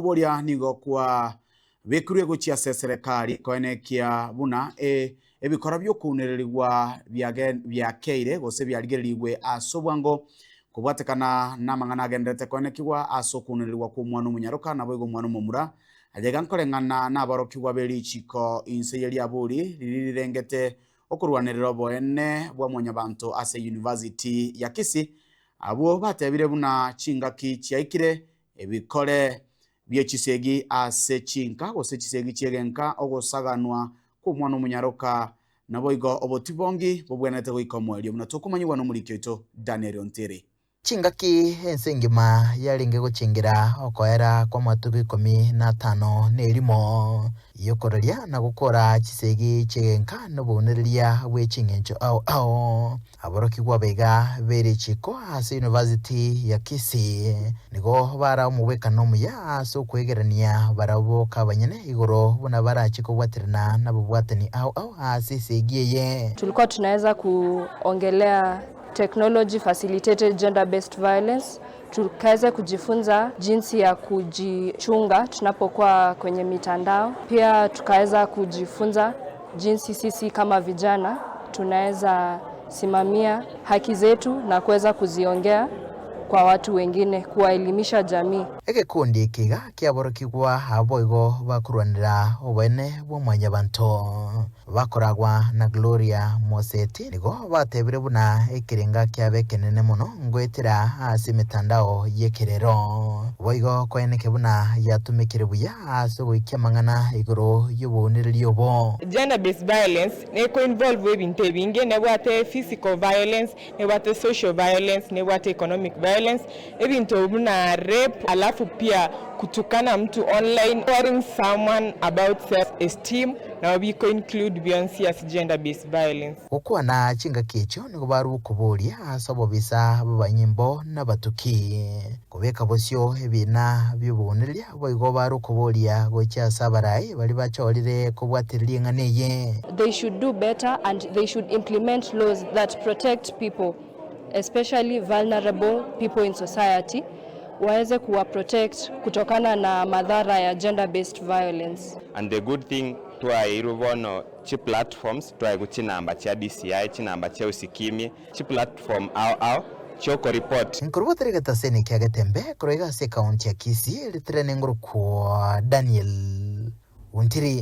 Okoboria nigo kwabekirwe gochia ase eserekari koenekia buna ebikora bi'okounererigwa biakeire gose biarigererigwe ase obwango kobwatekana namang'ana agendererete koenekigwa ase okounererigwa kw'omwana omonyaroka naboigo omwana omomura. Ayaiga nkoreng'ana naborokigwa be richiko inse ye riaburi riria rirengete okorwanerera oboene bwa mwanyabanto ase University ya Kisii, abwo batebire buna chingaki chiaikire Ebikore bie chisegi ase chinka, gose chisegi chi'egenka, ogosaganwa kw'omwana omonyaroka, naboigo obotibongi bobwenerete goika omoerio, buna tokomanyigwa nomoriki oito Daniel Ontiri. Chingaki ense engima yarenge gochengera okoera kw'amatuko ikomi na atano na erimo y'okoraria na gokora chisegi chi'egenka na obounereria bwe ching'encho ao ao. Aborokigwa abaiga be richiiko ase University ya Kisii nigo bara omogwekano omuya ase okwegerania barabwo boka abanyene igoro buna barache kobwaterana nababwatani ao ao ase esegi eye. Tulikuwa tunaweza kuongelea technology facilitated gender based violence, tukaweze kujifunza jinsi ya kujichunga tunapokuwa kwenye mitandao. Pia tukaweza kujifunza jinsi sisi kama vijana tunaweza simamia haki zetu na kuweza kuziongea kwa watu wengine, kuwaelimisha jamii. Egekundi eke iga kiaborokigwa boigo bakorwanera oboene bwa mwanyabanto. Bakoragwa na Gloria Moseti nigo batebire buna ekerenga kiabo ekenene mono ngoetera ase emetandao y'ekerero. Boigo koeneke buna yatumekire buya ase ogoikia amang'ana igoro y'obounereria obo. Gender based violence neko involve ebinto ebinge, nebwate physical violence, nebwate social violence, nebwate economic violence, ebinto buna rape alafu pia kutukana mtu online, worrying someone about self esteem nabo biko include bionsi ase gender based violence. Gokwana chingaki echio nigo barwa okoboria ase obobisa bw'abanyimbo nabatuki, kobeka bosio ebiina bi'obounereria, boigo barwa okoboria gochia ase abarai baria bachorire kobwatereria eng'ana eye. They should do better and they should implement laws that protect people especially vulnerable people in society waeze kuwa protect kutokana na madhara ya gender based violence. And the good thing twaeirwe bono chi platforms twaegwa chinamba chia DCI, chinamba chia Usikimye, chi platform ao ao chioko report. Nkorwa tari getaseni kia Getembe korwa iga ase ekaunti ya Kisii, ritirene ngorokwa Daniel Ontiri.